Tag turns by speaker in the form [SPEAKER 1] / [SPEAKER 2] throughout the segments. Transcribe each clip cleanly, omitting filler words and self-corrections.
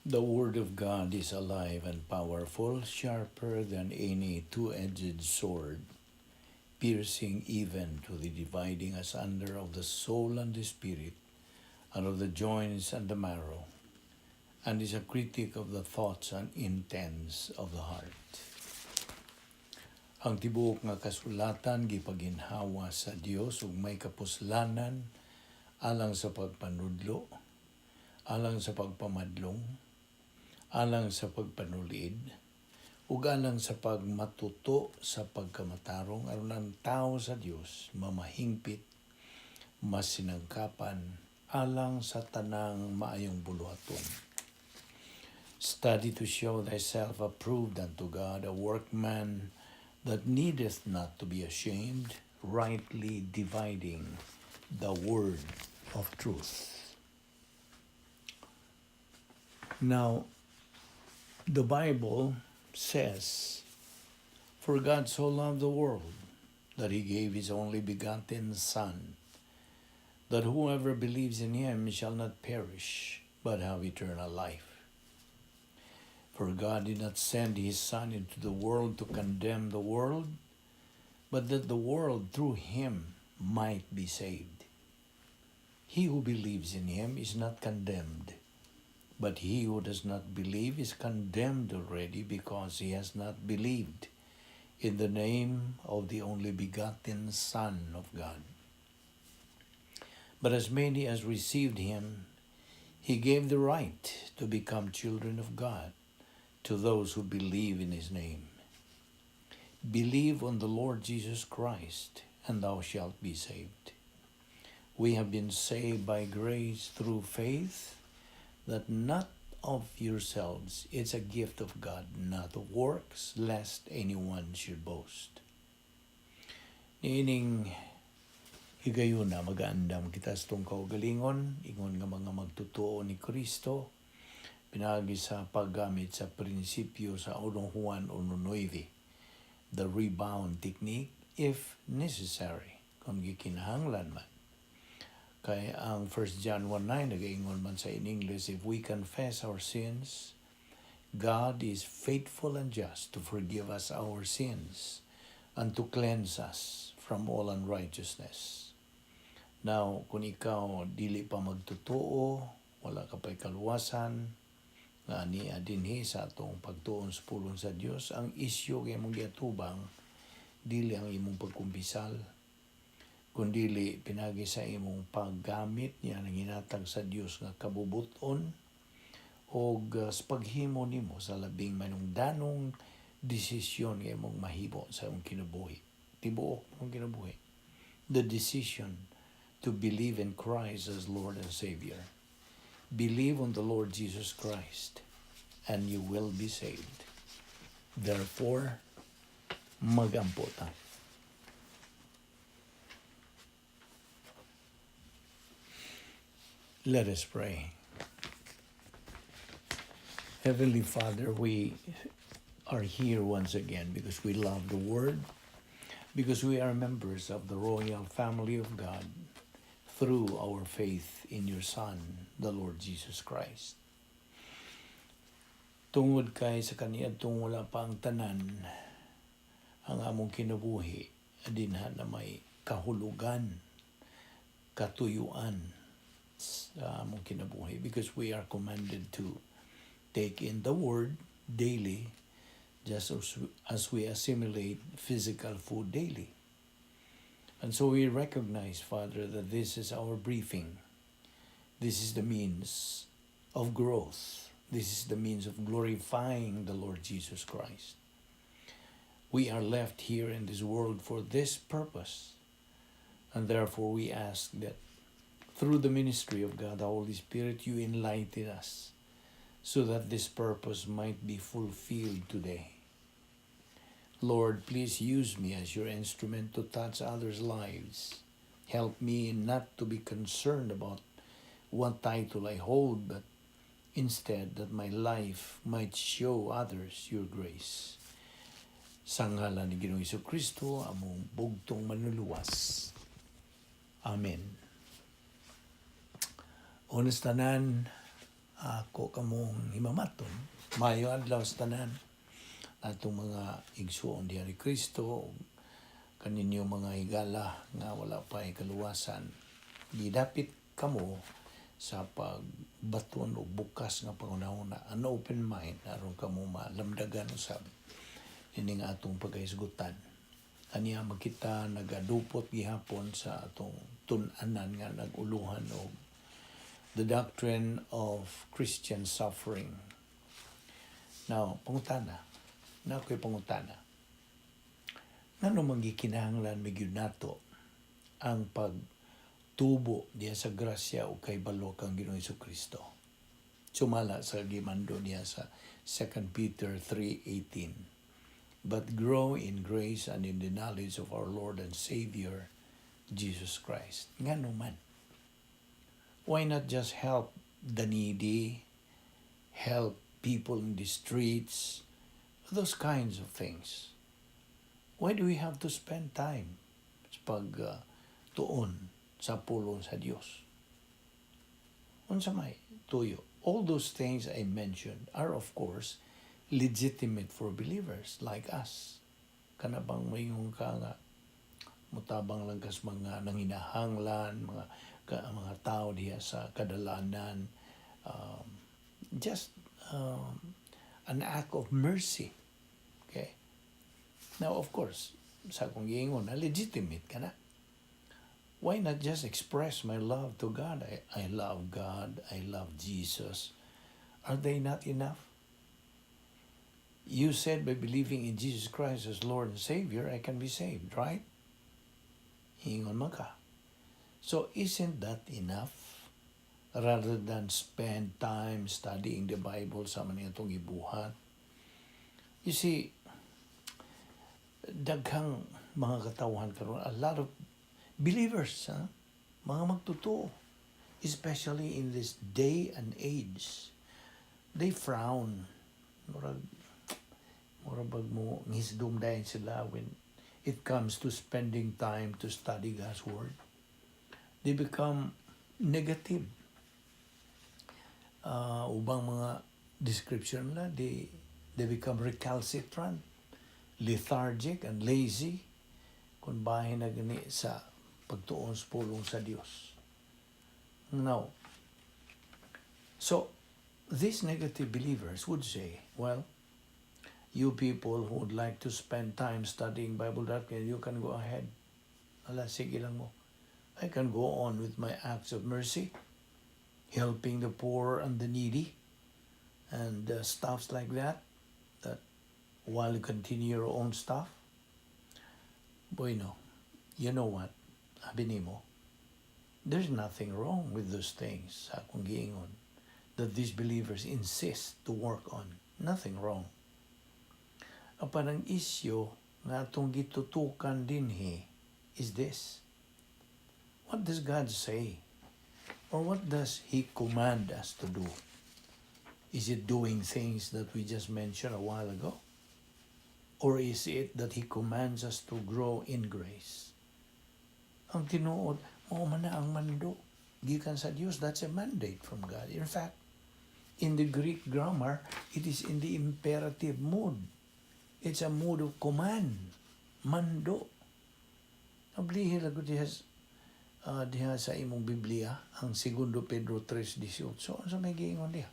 [SPEAKER 1] The Word of God is alive and powerful, sharper than any two-edged sword, piercing even to the dividing asunder of the soul and the spirit, and of the joints and the marrow, and is a critic of the thoughts and intents of the heart. Ang tibuok nga kasulatan gipaginhawa sa Dios ug may kapuslanan alang sa pagpanudlo, alang sa pagpamadlong, alang sa pagpanulid, ug alang sa pagmatuto sa pagkamatarong aron ang tao sa Dios mamahingpit, masinangkapan alang sa tanang maayong buluhaton. Study to show thyself approved unto God, a workman that needeth not to be ashamed, rightly dividing the word of truth. Now, the Bible says, "For God so loved the world that he gave his only begotten Son, that whoever believes in him shall not perish, but have eternal life. For God did not send his Son into the world to condemn the world, but that the world through him might be saved. He who believes in him is not condemned, but he who does not believe is condemned already because he has not believed in the name of the only begotten Son of God. But as many as received him, he gave the right to become children of God to those who believe in his name. Believe on the Lord Jesus Christ, and thou shalt be saved." We have been saved by grace through faith, that not of yourselves, it's a gift of God, not of works, lest anyone should boast. Niining higayuna magaandam kita sa atong kaugalingon, ingon nga mga magtutuo ni Kristo, pinaagi sa paggamit sa prinsipyo sa 1 Juan 1:9, the rebound technique if necessary, kung gikinahanglan man. Kay ang 1 John 1:9 nagaingon man sa in English, "If we confess our sins, God is faithful and just to forgive us our sins and to cleanse us from all unrighteousness." Now, kung ikaw dili pa magtotoo, wala ka pa'y kaluwasan, nga niya dinhi sa atong pagtuon sa pulong sa Dios, ang isyu nga imong giatubang dili ang imong pagkumpisal, kundili pinagi sa imong paggamit niya ng hinatag sa Dios nga kabubuton o sa paghimo nimo sa labing manungdanong desisyon nga imong mahimo sa imong kinabuhi, tibuok imong kinabuhi, the decision to believe in Christ as Lord and Savior. Believe on the Lord Jesus Christ and you will be saved. Therefore, magampo ta. Let us pray. Heavenly Father, we are here once again because we love the Word, because we are members of the royal family of God through our faith in your Son, the Lord Jesus Christ. Tungod kay sa kaniadtong wala pa ang tanan, ang among kinabuhi dinha na may kahulugan, katuyuan sa among kinabuhi because we are commanded to take in the Word daily just as we assimilate physical food daily. And so we recognize, Father, that this is our briefing. This is the means of growth. This is the means of glorifying the Lord Jesus Christ. We are left here in this world for this purpose. And therefore we ask that through the ministry of God, the Holy Spirit, you enlighten us so that this purpose might be fulfilled today. Lord, please use me as your instrument to touch others' lives. Help me not to be concerned about what title I hold, but instead that my life might show others your grace. Sa ngalan ni Ginoong Kristo, among bugtong manluluwas. Amen. Onas tanan, Ako kamong himamaton. Mayo adlaw sa tanan atong mga igsuon diha ni Kristo, kaninyo mga higala nga wala pa kaluwasan. Gidapit kamo sa pagbaton og bukas nga panghunahuna, an open mind, aron kamo malamdagan usab ining atong pagkahisgutan. Aniya magkita nagadupot gihapon sa atong tun-anan nga nag-uluhan og the doctrine of Christian suffering. Now, pangutana. Na ako'y pangutana. Ngano man gikinahanglan magyud nato ang pagtubo diya sa grasya o kahibalo kang Ginoong Kristo? Sumala sa gimando niya sa 2 Peter 3:18, "But grow in grace and in the knowledge of our Lord and Savior, Jesus Christ." Ngano man? Why not just help the needy, help people in the streets, those kinds of things? Why do we have to spend time sa pag tuon sa pulong sa Dios? Unsa may tuyo? All those things I mentioned are, of course, legitimate for believers like us. Kana bang mayong ka nga mutabang lang kas mga nanginahanglan, mga tao diha sa kadalanan, just an act of mercy. Okay? Now, of course, sa akong giingon na legitimate ka na. Why not just express my love to God? I love God. I love Jesus. Are they not enough? You said by believing in Jesus Christ as Lord and Savior, I can be saved, right? Ingon man ka. So isn't that enough? Rather than spend time studying the Bible sa man itong ibuhat. You see, daghang mga katawhan karon, a lot of believers, ha? Mga magtotoo, especially in this day and age, they frown. Murag bag mo ngisdom dayon sila when it comes to spending time to study God's Word. They become negative. Ubang mga description nila, they become recalcitrant, lethargic, and lazy kung bahin na gani sa pagtuon sa pulong sa Dios. Now, so these negative believers would say, "Well, you people who would like to spend time studying Bible doctrine, you can go ahead. Ala, sige lang mo. I can go on with my acts of mercy, helping the poor and the needy, and stuffs like that, that while you continue your own stuff." Bueno, you know what? Abi nimo, there's nothing wrong with those things sa akong giingon that these believers insist to work on. Nothing wrong. Apan ang isyu nga atong gitutukan dinhi is this. What does God say? Or what does He command us to do? Is it doing things that we just mentioned a while ago? Or is it that He commands us to grow in grace? Ang tinuod, mao man na ang mando gikan sa Dios. That's a mandate from God. In fact, in the Greek grammar, it is in the imperative mood. It's a mood of command. Mando. Ablihi ra gud diha sa imong Biblia ang Segundo Pedro 3:18. Unsa may giingon diha?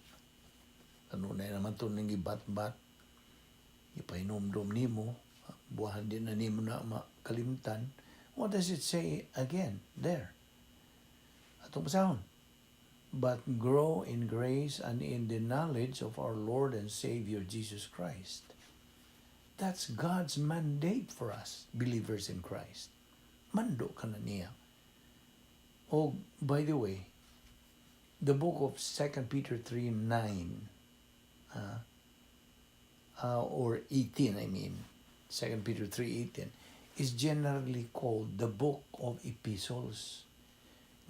[SPEAKER 1] Kanunay naman to ning gibat-bat. Ipahinumdom nimo, buhahan din na nimo na makalimtan. What does it say again there? Atong basahon. "But grow in grace and in the knowledge of our Lord and Savior Jesus Christ." That's God's mandate for us, believers in Christ. Mando ka na niya. Oh, by the way, the book of 2 Peter 3:9, or 18, I mean, 2 Peter 3:18, is generally called the book of epistles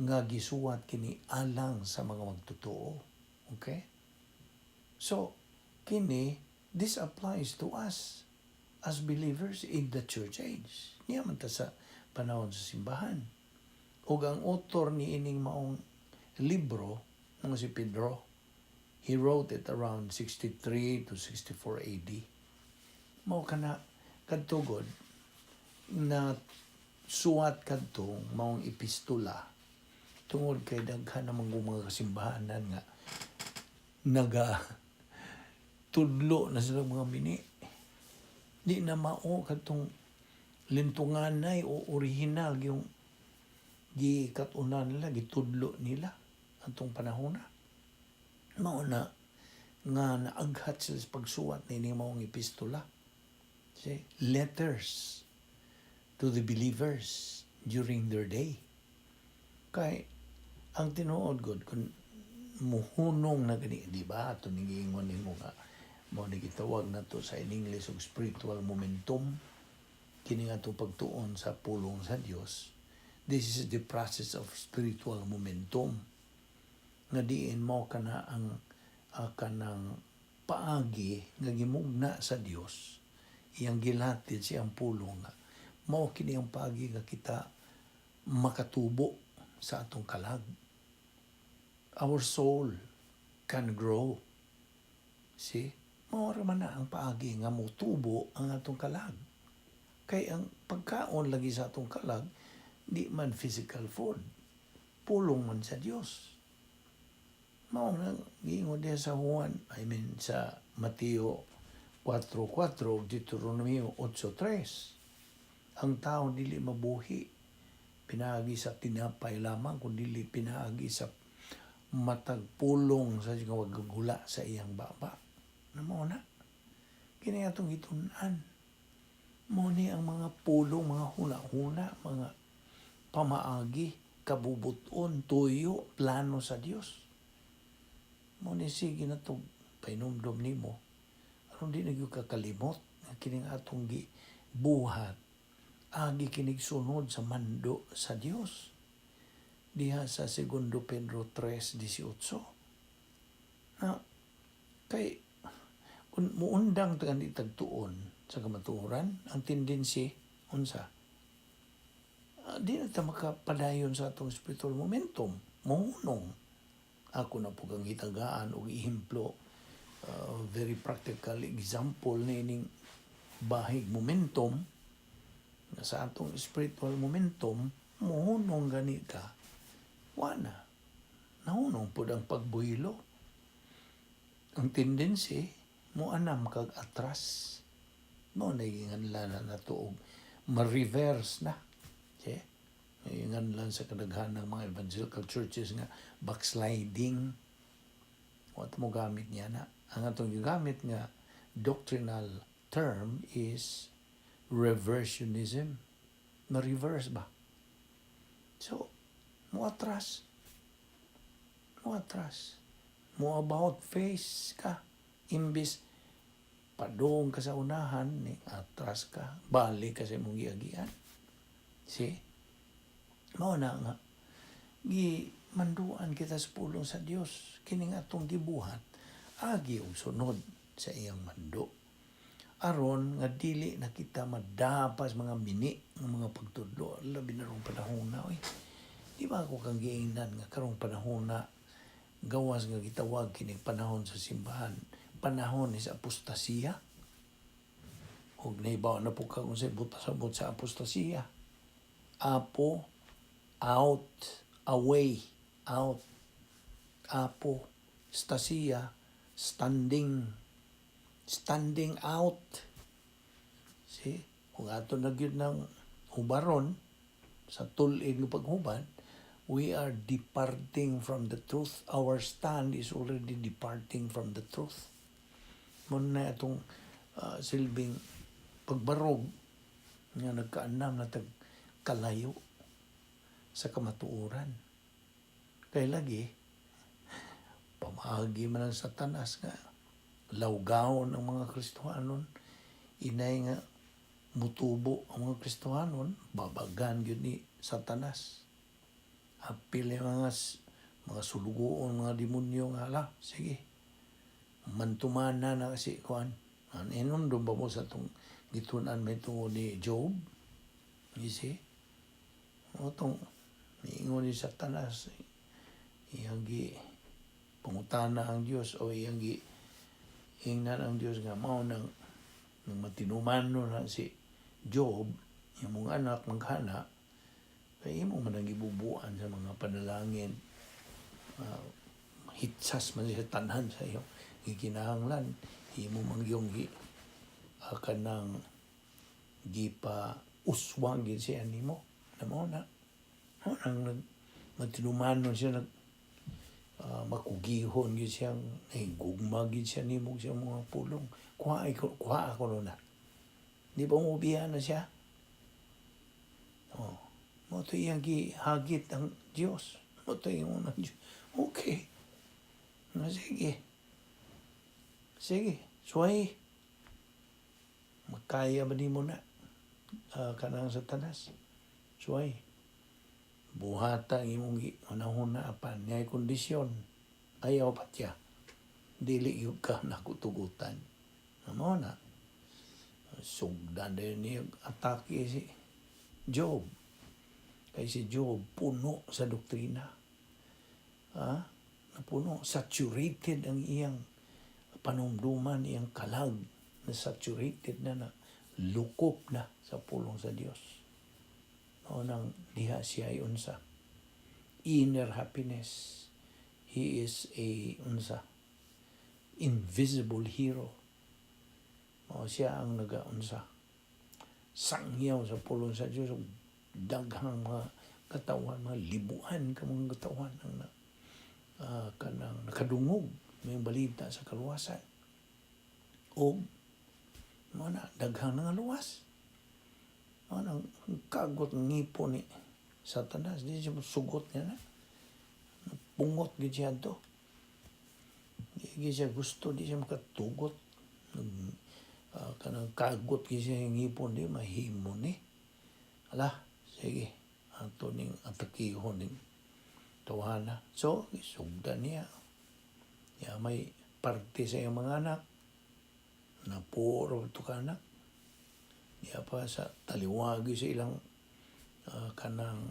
[SPEAKER 1] nga gisuwat kini alang sa mga magtotoo. Okay? So, kini, this applies to us as believers in the church age. Niya man ta sa panahon sa simbahan. Ug ang author ni ining maong libro, nga si Pedro, He wrote it around 63 to 64 AD. Mao kana kadto gud na suwat kadto maong epistula tungod kay daghan namang mga kasimbahanan nga naga tudlo na sila mga mini. Di na mao kadtong lintunganay o orihinal yung gikatunan nila, gitudlo nila atong panahon na. Mao na nga naaghat sila sa pagsuwat ni maong epistola. See? Letters to the believers during their day. Kay ang tinuod gud, kung muhunong na gani, di ba? Ato ning giingon nimo nga mao ni gitawag nato sa in English og spiritual momentum, kini nga atong pagtuon sa pulong sa Dios. This is the process of spiritual momentum nga diin mo kana ang kanang paagi nga gimugna sa Dios, iyang gilatid siyang pulong nga mao kini ang paagi nga kita makatubo sa atong kalag. Our soul can grow. See? Mao ra man na ang paagi nga motubo ang atong kalag. Kay ang pagkaon lagi sa atong kalag, di man physical food. Pulong man sa Dios. Mao na giingon diha sa Juan, I mean sa Mateo 4.4 ug Deuteronomio 8.3. Ang tao dili mabuhi pinaagi sa tinapay lamang, kun dili pinaagi sa matag pulong sa nga wagagula sa iyang baba. Na mao na. Kini atong gitun-an. Mao ni ang mga pulong, mga huna-huna, mga pamaagi, kabubuton, tuyo, plano sa Dios. Mao ni sige na to pahinumdom nimo aron di na gyud kakalimot nga kining atong gibuhat agi kinig sunod sa mando sa Dios diha sa Segundo Pedro 3:18 na kay kung muundang ta gani tagtuon sa kamatuoran, ang tendency unsa? Di na ta makapadayon sa atong spiritual momentum, mohunong. Ako na po kang hitagaan og ehemplo, very practical example na ining bahig momentum nga sa atong spiritual momentum mohunong ganita, wa na, nahunong pud ang pagbuhilo. Ang tendency, mo anam kag atras. Mo na na nato og ma-reverse na. Okay? Ingan lang sa kadaghan ng mga evangelical churches nga backsliding. What mo gamit niya na? Ang atong gigamit nga doctrinal term is reversionism. Na-reverse ba? So, mo atras. Mo atras. Mo about face ka. Imbis padung ka sa unahan, ni atras ka. Balik ka sa imong giagian. See? Mao na nga gi manduan kita sa pulong sa Dios. Kining atong gibuhat agi og sunod sa iyang mando aron nga dili na kita madapas mga mini nga mga pagtudlo, labi na rong panahon na oy. Di ba ako kang giingnan nga karong panahon na, gawas nga gitawag kining panahon sa simbahan, panahon ni sa apostasiya? Ug nahibaw na po ka kung sa buta sabot sa apostasiya. Apo, out, away, out. Apo, stasia, standing, standing out. See? Kung ato na gyud ng hubaron, sa tul-id nga paghubad, we are departing from the truth. Our stand is already departing from the truth. Muna atong silbing pagbarog nga nagkaanam na tag kalayo sa kamatuoran. Kay lagi, pamaagi man ang Satanas nga lawgawon ang mga Kristohanon, inay nga mutubo ang mga Kristohanon, babagan gyud ni Satanas. Apil yung mga sulugoon, mga demonyo nga ala, sige. Mantumana na kasi kuan. An inundom ba mo sa itong gitun-an may tungod ni Job? You see? O itong miingon ni Satanas, iyang gi Pangutana ang Dios o iyang gi ingnan ang Dios nga mao nang nang matinumano na si Job, imong anak maghana, kay imo man ang gibubuan sa mga panalangin. Hitsas man siya tanan sa iyo gikinahanglan, imo man gyung gi kanang gipa uswang gid siya nimo na mao na mao nang nag matinumano siya, nag makugihon gid siyang nahigugma gid siya nimo sa mga pulong. Kuha ko, kuha ako na, di ba mo na siya? Oh, mao to iyang gihagit ang Dios, mao to iyang ng Dios. Okay na, sige sige, suway, makaya ba nimo na kanang Satanas? Suway, buhata ang imong hunahuna, apan niya kondisyon, ayaw patya, dili yun ka nakutugutan. Mao na sugdan din niya atake si Job, kay si Job puno sa doktrina, ha, napuno, saturated ang iyang panumduman, iyang kalag na saturated na, na lukop na sa pulong sa Dios. Mao nang diha siya ay unsa, inner happiness. He is a unsa, invisible hero. Mao siya ang nagaunsa, sangyaw sa pulong sa Dios. Daghang mga katawan, mga libuan ka mga katawan ang na, kanang nakadungog may balita sa kaluwasan. O mao na daghang nangaluwas. Mao nang kagot ng ngipon ni Satanas, di siya sugot niya na. Pungot gid siya to. Di gid siya gusto, di siya makatugot. Nag, kanang kagot gid siya yung ngipon, di mahimo ni. Ala, sige, ato ning atakihon ning tawhana. So, sugdan niya. Ya may parte sa iyang mga anak. Napuro to ka anak. Niya pa sa taliwagi sa ilang kanang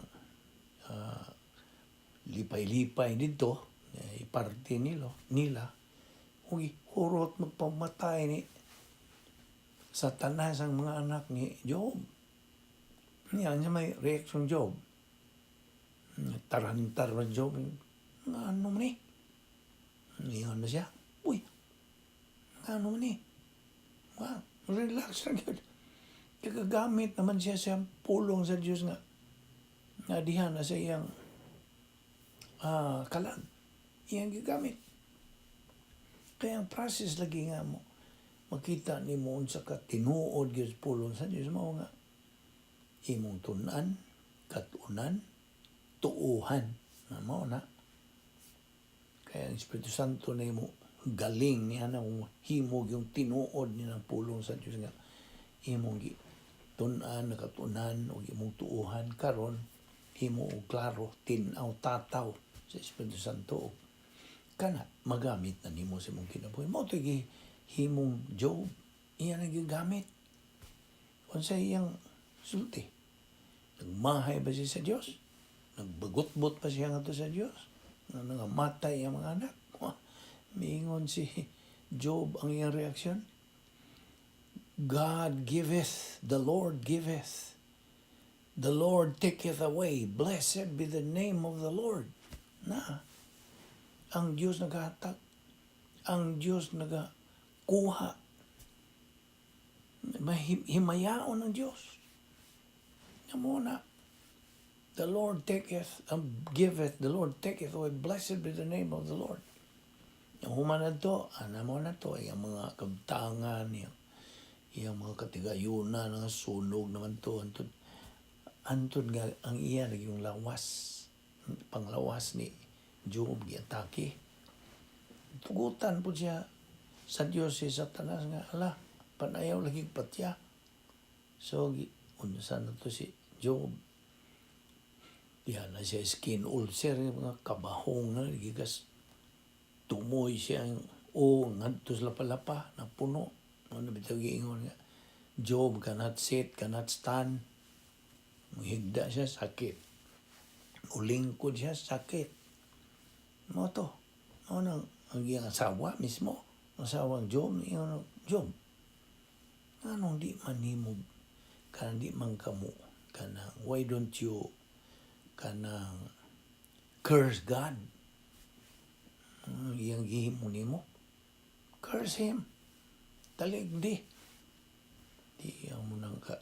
[SPEAKER 1] lipay-lipay dito, eh, iparte nilo, nila. Uy, hurot magpamatay ni Satanas ang mga anak ni Job. Niya, niya may reaction Job. Tarantar ba Job? Nga ano man eh? Niyon na siya. Uy, nga ano man eh? Wow, relax lang yun. Kagagamit naman siya sa pulong sa Diyos nga nga diha na sa iyang kalag. Iyang gigamit. Kaya ang process lagi nga mo makita nimo unsa ka tinuod gyud pulong sa Dios, mao nga imong tun-an, katunan, tuuhan. Na mao na. Kaya ang Espiritu Santo na imo galing niya na himog yung tinuod ni ng pulong sa Dios nga imong gi tun-an, nakatunan ug imong tuuhan. Karon himo og klaro, tin-aw, tataw sa Espiritu Santo ug kana magamit na nimo sa imong kinabuhi. Mao to gi himong Job, iya na gigamit. Unsa iyang sulti? Nagmahay ba siya sa Dios? Nagbagutbot pa siya ngadto sa Dios nga nangamatay ang mga anak? Wah, miingon si Job, ang iyang reaksyon, "God giveth, the Lord giveth, the Lord taketh away. Blessed be the name of the Lord." Na, ang Diyos naghatag, ang Diyos nagakuha. Himayaon ng Diyos. Mao na, the Lord taketh, giveth, the Lord taketh away. Blessed be the name of the Lord. Yung human na to, ana mo na to, yung mga kabtangan, yung mga katigayunan, nga sunog naman to, antod, antod nga ang iya naging lawas, panglawas ni Job giatake. Tugutan po siya sa Dios si Satanas nga ala, panayaw lagi patya. So unsa na to si Job? Diyan na siya skin ulcer, yung mga kabahong na gigas tumoy siya ang o ngadto sa lapa-lapa na puno. Ano bitaw giingon nga Job cannot sit, cannot stand. Muhigda siya, sakit. Mulingkod siya, sakit. Mao to. Mao nang ang iyang asawa mismo, asawang Job, ingon, "Job, nganong di man nimo kanang di man kamo kanang, why don't you kanang curse God? Iyang gihimo nimo, curse him, taligdi." Di ang mo nang ka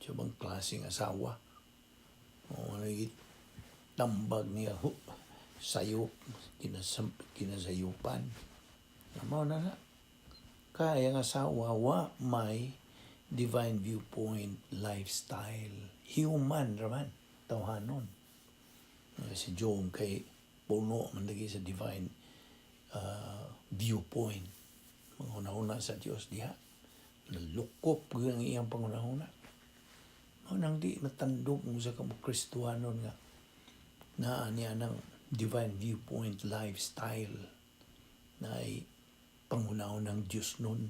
[SPEAKER 1] siya bang klaseng asawa o ano, tambag niya hu, sayop kinasayupan. Mao na na kaya ang asawa wa may divine viewpoint lifestyle, human raman, tawhanon. Si Job kay puno man lagi sa divine viewpoint, mga hunahuna sa Dios diha, nalukop gyud ang iyang panghunahuna. Mao nang di matandog mo sa kamo Kristohanon nga naa niya ng divine viewpoint lifestyle na ay panghunahon ng Diyos nun.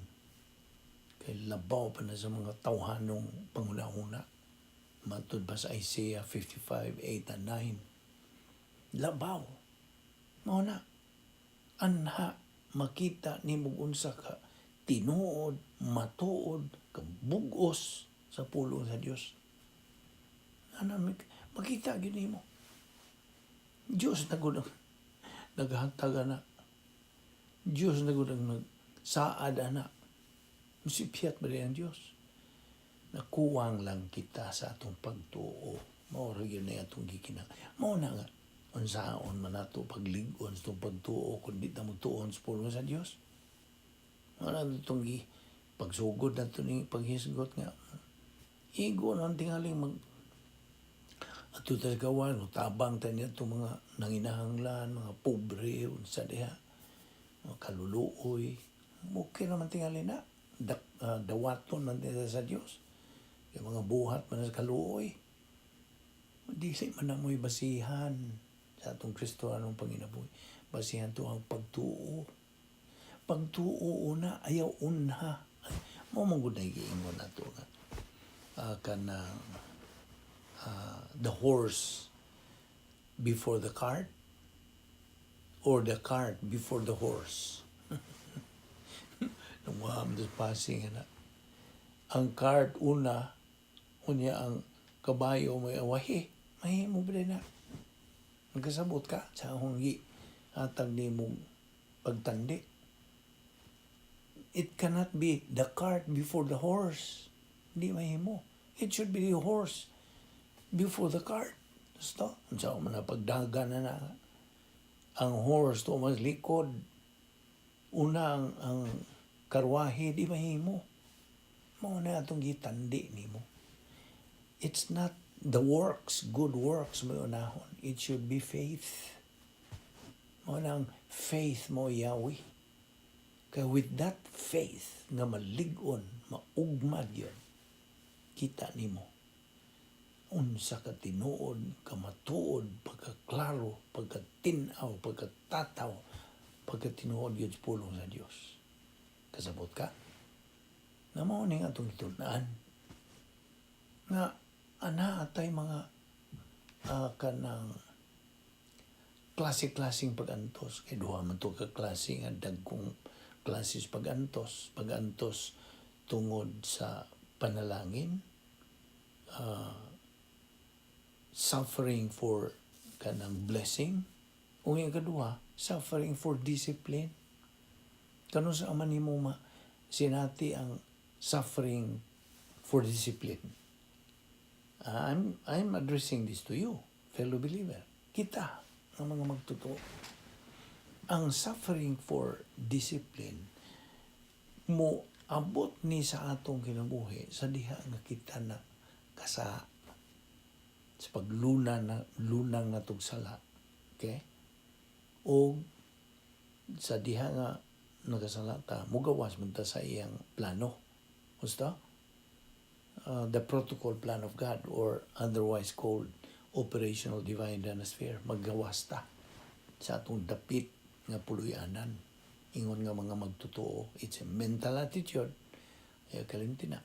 [SPEAKER 1] Kay labaw pa na sa mga tawhanong panghunahuna. Matud ba sa Isaiah 55, 8 and 9. Labaw. Mao na. Anha, makita nimo unsa ka tinuod, matuod, kabugos sa pulong sa Dios. Ana, makita gyud nimo. Dios na gud ang naghatag ana. Dios na gud ang nagsaad ana. Musipyat ba ang Dios? Nakuwang lang kita sa atong pagtuo. Mao ra gyud na atong gikina. Mao na nga unsaon man nato paglig-on sa atong pagtuo kung di ta motuon sa pulong sa Dios. Mao na itong gi pagsugod nato ni paghisgot nga igo na ang tingaling mag ato ta sa gawan, tabang ta niya itong mga nanginahanglan, mga pobre, unsa diha, mga kaluluoy. Okay naman tingali na. Dawaton man tingali sa Dios. Yung mga buhat man sa kaluoy. Dili man na mo'y basihan sa atong Kristohanong panginabuhi. Basihan to ang pagtuo. Pagtuo una, ayaw unha. Mao man gud na giingon nato nga kanang the horse before the cart or the cart before the horse. Nung the passing na. Ang cart una, unya ang kabayo may awahi. Mahimo ba na? Nagkasabot ka sa akong gi hatag nimo pagtandi. It cannot be the cart before the horse. Hindi mahimo. It should be the horse before the cart. Basta, unsa man na pagdaga na na. Ang horse to mas likod. Una ang karwahe, di mahimo. Mao na atong gitandi nimo. It's not the works, good works mo unahon. It should be faith. Mao na ang faith mo yawi. Kay with that faith nga malig-on, maugmad yun, kita nimo unsa ka tinuod, kamatuod, pagkaklaro, pagkatin-aw, pagkatataw, pagkatinuod yun sa pulong sa Dios. Kasabot ka? Na mao ning atong gitun-an. Nga ana atay mga kanang klase-klaseng pag-antos. Kay duha man to ka klase nga dagkong klase sa pag-antos. Pag-antos tungod sa panalangin, suffering for kanang blessing, ug ang ikaduha, suffering for discipline. Kano sa man nimo ma sinati ang suffering for discipline? I'm addressing this to you, fellow believer. Kita, ang mga magtotoo. Ang suffering for discipline mo abot ni sa atong kinabuhi sa diha nga kita na kasa sa pagluna na lunang natong sala, okay, o sa diha nga nagasala ta, mugawas man ta sa iyang plano, gusto, the protocol plan of God or otherwise called operational divine sphere, maggawas ta sa atong dapit nga puloy-anan ingon nga mga magtotoo. It's a mental attitude, ay kalimti na.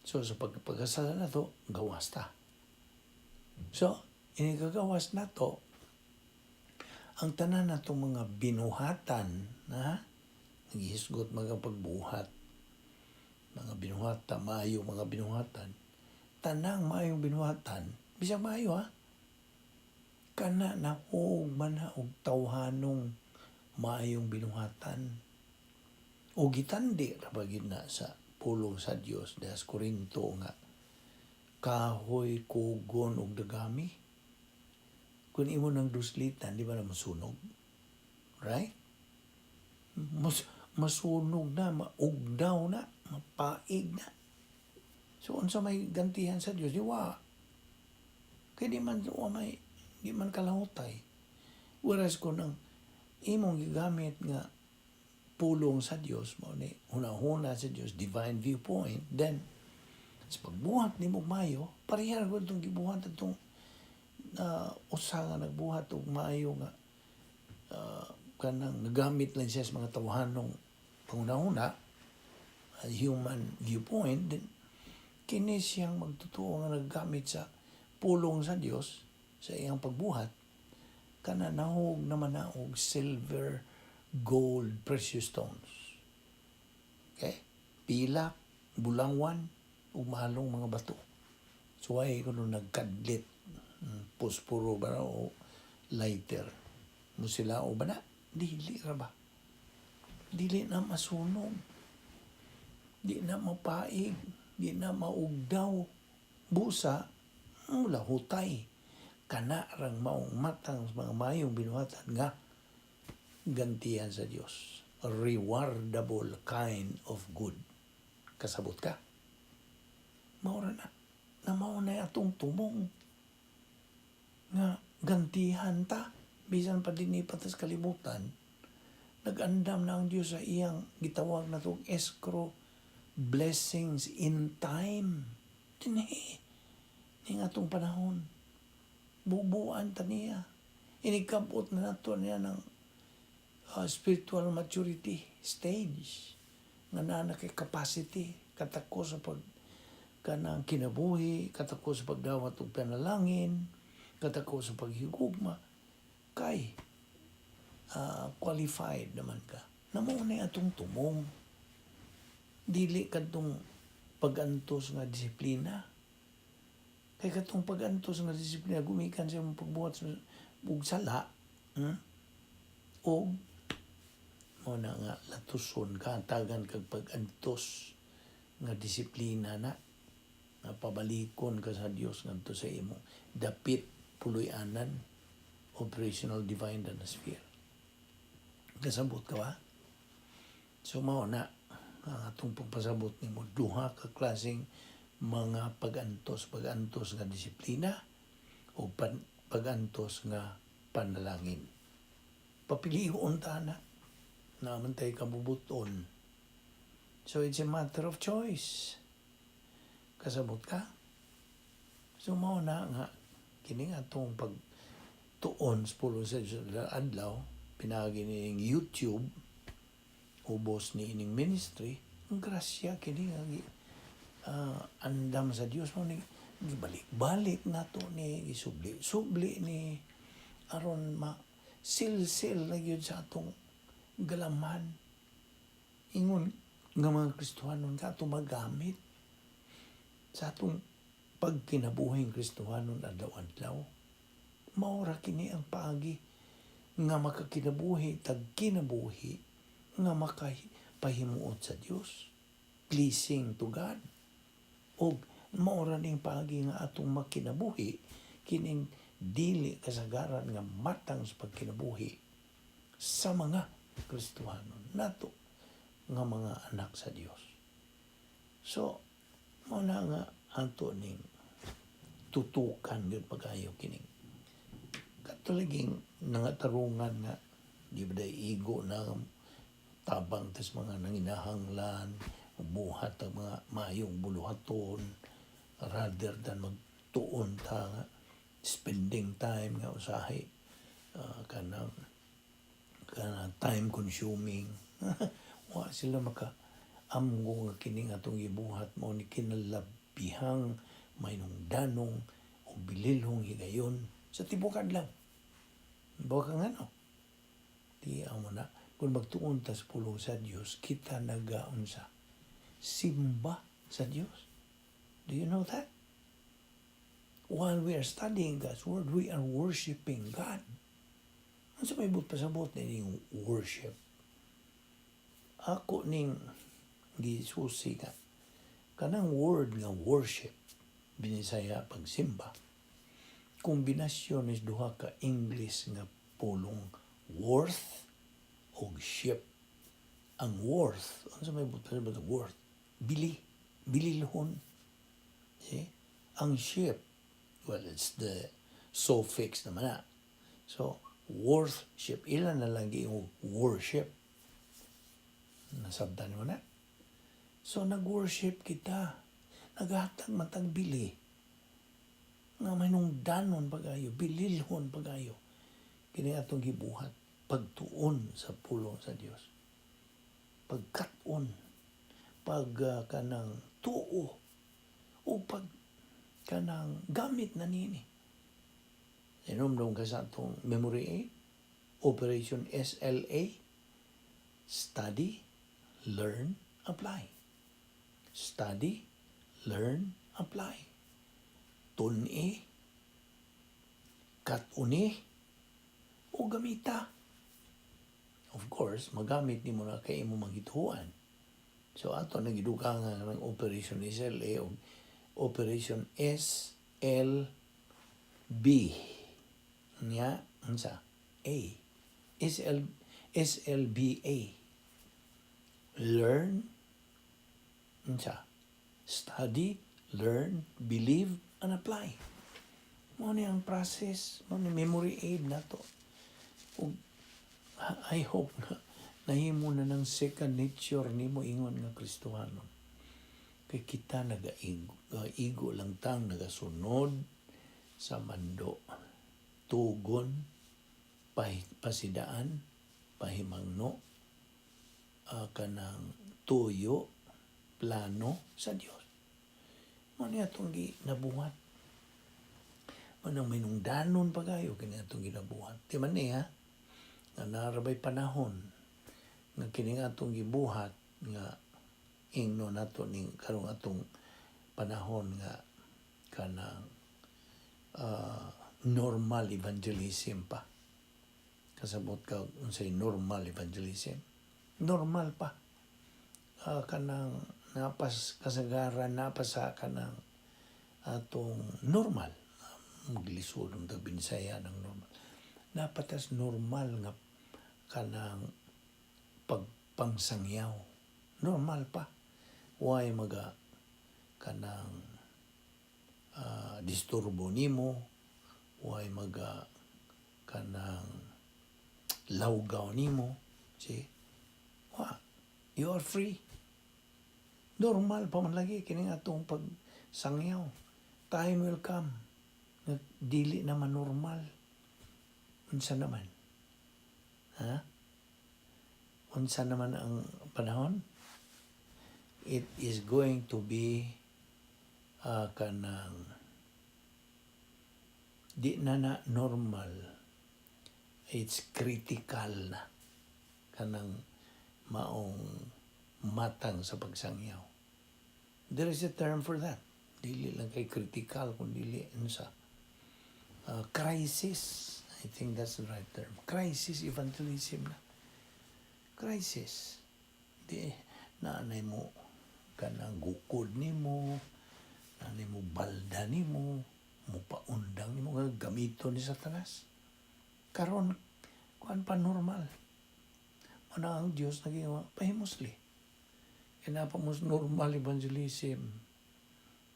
[SPEAKER 1] So sa pagpagkasala na to, gawas ta. So, inigagawas na to, Ang tanan natong mga binuhatan, na naghisgot mga pagbuhat, mga binuhatan, maayo mga binuhatan, tanang maayong binuhatan, bisag maayo ha, kana nahug man na og tawhanong maayong binuhatan. O gitandi ra ba gyud na sa pulong sa Dios diha sa Korinto nga kahoy, kugon ug dagami. Kung imo nang duslitan, di ba na masunog? Right? Mas, masunog na, maugdaw na, mapaig na. So unsa may gantihan sa Dios? Di wa. Kay di man wa may di man kalahutay. Whereas kung ang imong gigamit nga pulong sa Dios mao ni hunahuna sa Dios, divine viewpoint, then sa pagbuhat nimo maayo, pareha ra gud itong gibuhat atong usa nga nagbuhat og maayo nga kanang nagamit lang siya sa mga tawhanong panghunahuna, human viewpoint, then kini siyang magtotoo nga naggamit sa pulong sa Dios sa iyang pagbuhat, kana nahog naman na og silver, gold, precious stones. Okay? Pilak, bulangwan, ug mahalong mga bato. So ay kuno nagkadlit, posporo ba na o lighter. Mo sila o ba na? Dili ra ba? Dili na masunog. Di na mapaig. Di na maugdaw. Busa, mula hutay. Kana rang maong matang sa mga mayong binuhatan nga gantihan sa Dios. Rewardable kind of good. Kasabot ka? Maura na. Na mao na atong tumong nga gantihan ta bisan pa dinhi pa tas kalibutan. Nag-andam na ang Dios sa iyang gitawag na tong escrow blessings in time dinhi ning atong panahon. Bubuan ta niya. Inikabot na nato niya ng spiritual maturity stage nga naa na kay capacity katako sa pag kanang kinabuhi, katako sa pagdawat og panalangin, katako sa paghigugma, kay qualified naman ka na mao na atong tumong, dili kadtong pag-antos nga disiplina. Kay katong pag-antos nga disiplina gumikan sa imong pagbuhat sa ug sala, Og mo na nga latuson ka, tagan kag pag-antos nga disiplina na nga pabalikon ka sa Dios ngadto sa imong dapit puloy-anan, operational divine sphere. Kasabot ka ba? So mao na ang atong pagpasabot nimo, duha ka klaseng mga pag-antos: pag-antos nga disiplina o pag-antos nga panalangin. Papilion ta na naman tayo kabubuton. So it's a matter of choice. Kasabot ka? So mao na nga kini nga atong pagtuon sa pulong sa Diyos adlaw pinaagi nining YouTube, ubos ni ining ministry. Ang grasya kini nga andam sa Dios mo ni gibalik-balik nato ni gisubli subli ni aron ma silsil na gyud sa atong galaman ingon nga mga Kristohanon ka atong magamit sa atong pagkinabuhing Kristohanon adlaw-adlaw. Maura kini ang paagi nga makakinabuhi tag kinabuhi nga makapahimuot sa Dios, pleasing to God, og maura ning paagi nga atong makinabuhi kining dili kasagaran nga matang sa pagkinabuhi sa mga Kristohanon nato nga mga anak sa Dios. So mao na nga ato ning tutukan gyud pagayo kining katulaging nangatarungan nga di ba day igo na tabang tas mga nanginahanglan, buhat ang mga mayong buluhaton rather than magtuon ta nga spending time nga usahay kanang kanang time consuming. Wa sila maka amgo nga kini nga atong gibuhat mao ni kinalabihang mahinungdanong o bililhong higayon sa tibuok adlaw. Bawa ka nga no. Di amo na kung magtuon ta sa pulong sa Dios, kita nagaunsa? Simba sa Dios. Do you know that? While we are studying God's Word, we are worshiping God. Ano sa may pasabot ni worship? Ako ning gisusi nga kanang word nga worship, Binisaya pagsimba, kombinasyon is duha ka English nga pulong, worth og ship. Ang worth, ano sa may pasabot worth? Bili, bililhon. See? Ang ship, well, it's the suffix naman na. So, worthship. Ilan na lang yung worship. Nasabtan mo na? So, nag-worship kita. Naghatag matag bili. Nga may nung danon pagayo, bililhon pagayo. Kini atong gibuhat, pagtuon sa pulong sa Dios. Pagkat-on, pag kanang tuo, o pag kanang gamit na nini. Inomdom ka sa atong memory aid, Operation SLA, study, learn, apply. Study, learn, apply. Tun-i, kat-uni, o gamita. Of course, magamit nimo na kay imo magituan. So ato nagidugangan ng Operation SLA o Operation SLB. Nya, unsa? A. SL, SLBA. Learn, unsa? Study, learn, believe, and apply. Mao ni ang process, mao ni memory aid nato. Ug I hope na nahimo na ng second nature nimo ingon nga Kristohanon. Kay kita nagaigo, igo lang tang nagasunod sa mando. Tugon, pasidaan, pahimangno, kanang tuyo, plano sa Dios. Mao ni atong ginabuhat. Mao nang minungdanon pa kayo kini atong ginabuhat. Di man niya, nga narabay panahon nga kini nga atong gibuhat nga ingno nato ning karong atong panahon nga kanang normal evangelism pa. Kasabot ka unsay normal evangelism? Normal pa. Kanang napas kasagaran, napas sa kanang atong normal. Maglisod ang Binisaya ng normal. Napatas normal nga kanang pagpangsangyaw. Normal pa. Why maga kanang disturbo nimo, why maga kanang lawgaw nimo, see? Wa, you are free. Normal pa man lagi kini atong pagsangyaw. Time will come nga dili naman normal. Unsa naman? Ha? Unsa naman ang panahon? It is going to be kanang di na na normal. It's critical na kanang maong matang sa pagsangyaw. There is a term for that. Dili lang kay critical kung dili unsa. Crisis. I think that's the right term. Crisis evangelism na. Crisis. Di naanay mo kanang gukod nimo, naanay mo balda nimo, mo paundang nimo nga gamito ni Satanas. Karon kuan pa, normal. Mana ang Dios naging pahimusli. Kaya napa mo normal evangelism.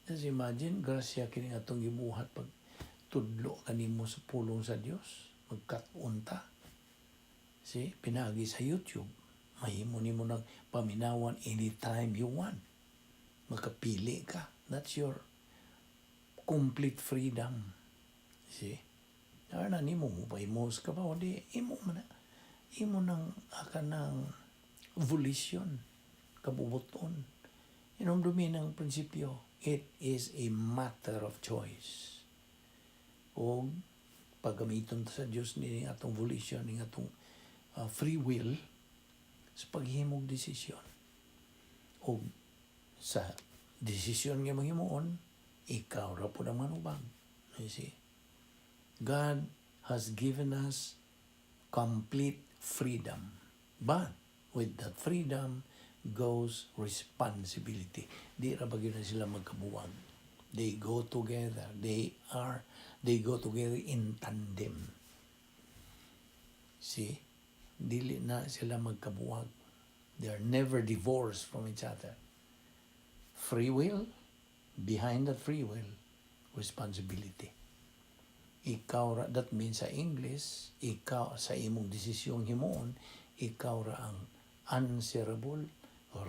[SPEAKER 1] Just imagine, grasya kini atong gibuhat pag tudlo kanimo sa pulong sa Dios, magkat-on ta. See, pinaagi sa YouTube. Mahimo nimo nang paminawan anytime you want. Makapili ka. That's your complete freedom. See? Ana nimo mo pahimos ka pa o di imo man na. Imo nang aka ng volition, kabubuton. Inomdumi ng prinsipyo, it is a matter of choice. O paggamiton ta sa Dios ni atong volition, ni atong free will sa paghimog desisyon. O sa desisyon nga imong himuon, ikaw ra pud ang manubag. You see? God has given us complete freedom. But with that freedom goes responsibility. Di ra ba gyud na sila magkabuwag? They go together. They go together in tandem. See? Dili na sila magkabuwag. They are never divorced from each other. Free will, behind that free will, responsibility. Ikaw ra, that means sa English, ikaw sa imong desisyong himuon, ikaw ra ang answerable,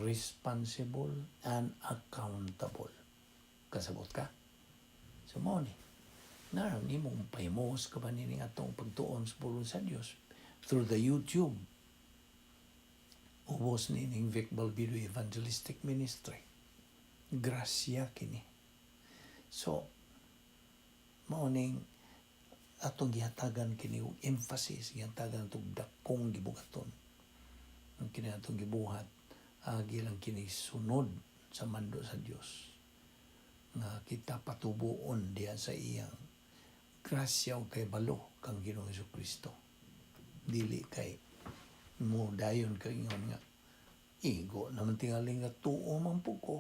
[SPEAKER 1] responsible, and accountable. Kasabot ka? So mao ni. Naron nimong pahimos ka ba nining atong pagtuon sa pulong sa Dios through the YouTube. Ubos nining Vic Balbido Evangelistic Ministry. Grasya kini. So, mao ning atong gihatagan kini og emphasis, gihatagan atong dakong gibuhaton. Ang kini atong gibuhat, agi lang kini sunod sa mando sa Dios nga kita patubuon diha sa iyang grasya ug kay balo kang Ginoong Kristo. Dili kay mo dayon ka ingon nga igo naman tingali nga tuo man pud ko.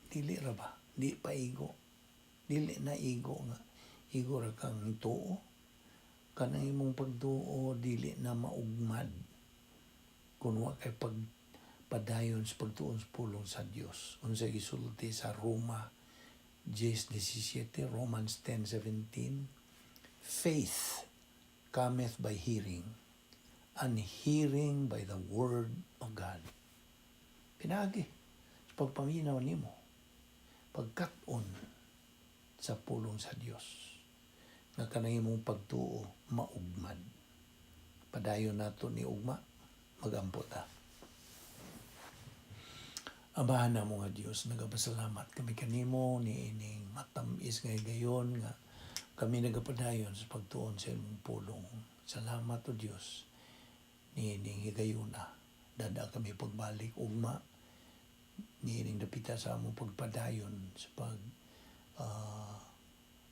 [SPEAKER 1] Dili ra ba? Di pa igo. Dili na igo nga igo ra kang tuo. Kanang imong pagtuo dili na maugmad kung wa kay pag padayon sa pagtuon sa pulong sa Dios. Unsa gisulti sa Roma 10:17, Romans 10:17, "Faith cometh by hearing, and hearing by the word of God." Pinagi sa pagpaminaw nimo, pagkat-on sa pulong sa Dios, nga kanang imong pagtuo maugmad. Padayon nato ni ugma, magampo ta. Amahan namo nga Dios, nagapasalamat kami kanimo ni ining matamis nga higayon nga kami nagapadayon sa pagtuon sa imong pulong. Salamat, O Dios, ni ining higayuna. Dada kami pagbalik ugma ni ining dapita sa among pagpadayon sa pag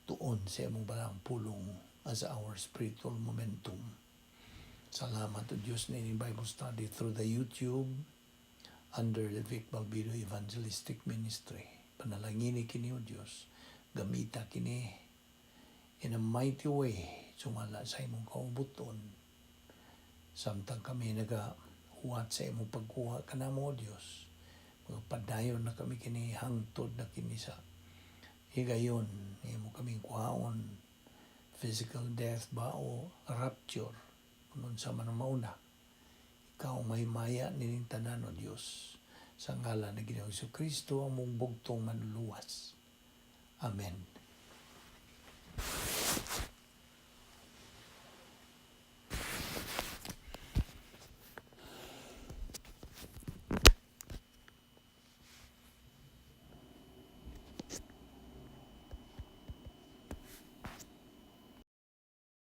[SPEAKER 1] tuon sa imong balaang pulong as our spiritual momentum. Salamat, O Dios, ni ining Bible study through the YouTube under the Vic Balbido Evangelistic Ministry. Panalangini kini, O Dios. Gamita kini in a mighty way sumala sa imong kaubuton. Samtang kami naga huwat sa imong pagkuha kanamo, O Dios. Magpadayon na kami kini hangtod na kini sa higayon imo kaming kuhaon, physical death ba o rapture, kung unsa man ang mauna. Ikaw may maya nining tanan, O Dios. Sa ngalan ng Ginoong Kristo, ang mong bugtong manluluwas. Amen.